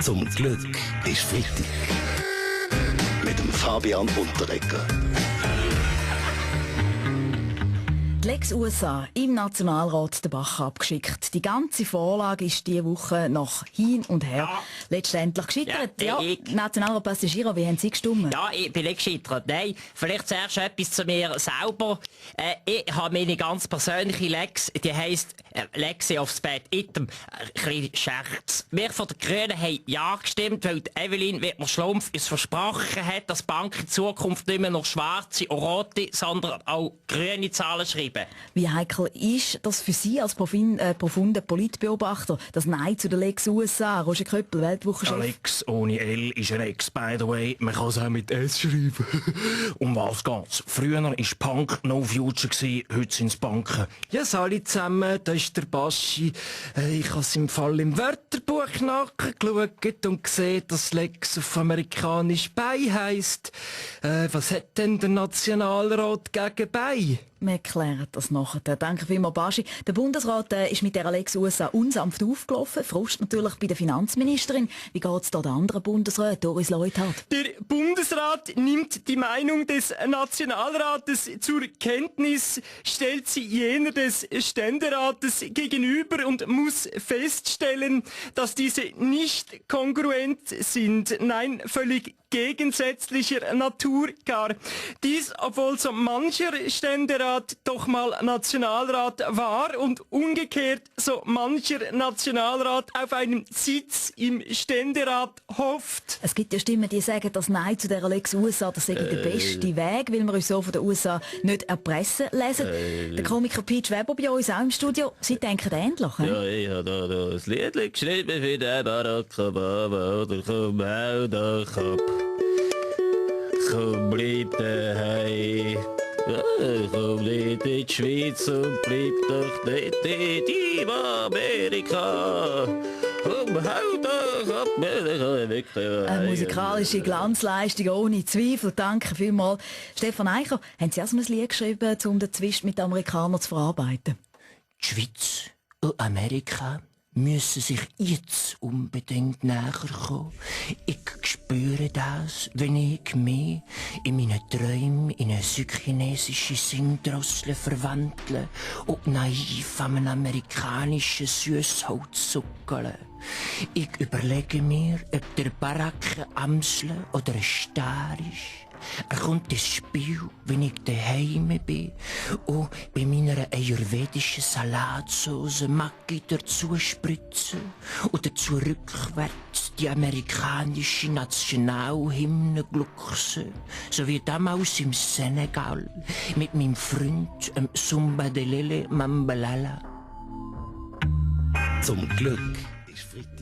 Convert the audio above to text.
Zum Glück ist Freitag. Mit dem Fabian Unterreger. Die Lex USA im Nationalrat den Bach abgeschickt. Die ganze Vorlage ist diese Woche noch hin und her letztendlich gescheitert. Nationalrat Passagiero, wie haben Sie gestimmt? Ja, ich bin nicht gescheitert. Nein, vielleicht zuerst etwas zu mir selber. Ich habe meine ganz persönliche Lex, die heisst Lexi aufs Bett. Item, ein bisschen Scherz. Wir von den Grünen haben ja gestimmt, weil Evelyn Wittmer-Schlumpf uns versprochen hat, dass Banken in Zukunft nicht mehr noch schwarze und rote, sondern auch grüne Zahlen schreiben. Wie heikel ist das für Sie als profunder Politbeobachter, das Nein zu der Lex USA? Roger Köppel, Weltwochenchef. Lex ohne L ist Rex, by the way. Man kann es auch mit S schreiben. Um was geht's? Früher war Punk No Future, heute sind es Banken. Ja, alle zusammen, da ist der Baschi. Ich habe es im Fall im Wörterbuch nachgeschaut und gesehen, dass Lex auf amerikanisch Bei heisst. Was hat denn der Nationalrat gegen Bei? Wir klären das nachher. Danke vielmals, Baschi. Der Bundesrat ist mit der Lex USA unsanft aufgelaufen. Frust natürlich bei der Finanzministerin. Wie geht es da den anderen Bundesräten? Doris Leuthard. Der Bundesrat nimmt die Meinung des Nationalrates zur Kenntnis, stellt sie jener des Ständerates gegenüber und muss feststellen, dass diese nicht kongruent sind. Nein, völlig gegensätzlicher Natur gar. Dies, obwohl so mancher Ständerat doch mal Nationalrat war und umgekehrt so mancher Nationalrat auf einen Sitz im Ständerat hofft. Es gibt ja Stimmen, die sagen, dass Nein zu dieser Lex USA, das sei der beste Weg, weil wir uns so von den USA nicht erpressen lassen. Der Komiker Peach Weber bei uns auch im Studio. Sie denken ähnlich, he? Ja, ich habe da ein Lied geschrieben für den Barack Obama, oder komm auch da ab. Komm, bleib daheim. Ja, komm nicht in die Schweiz und bleib doch nicht in Amerika. Komm, hau doch ab. Eine musikalische Glanzleistung ohne Zweifel. Danke vielmals. Stefan Eicher, haben Sie auch so ein Lied geschrieben, um den Zwist mit den Amerikanern zu verarbeiten? Die Schweiz und Amerika müssen sich jetzt unbedingt näher kommen. Ich spüre das, wenn ich mich in meinen Träumen in eine südchinesische Singdrossel verwandle und naiv an einem amerikanischen Süssholz zuckele. Ich überlege mir, ob der Barack ein Amsel oder ein Star ist. Er kommt ins Spiel, wenn ich daheim bin und bei meiner ayurvedischen Salatsauce Maggi dazu spritze und dazu rückwärts die amerikanische Nationalhymne gluckse, so wie damals im Senegal mit meinem Freund Sumba de Lele Mambalala. Zum Glück ist Freitag.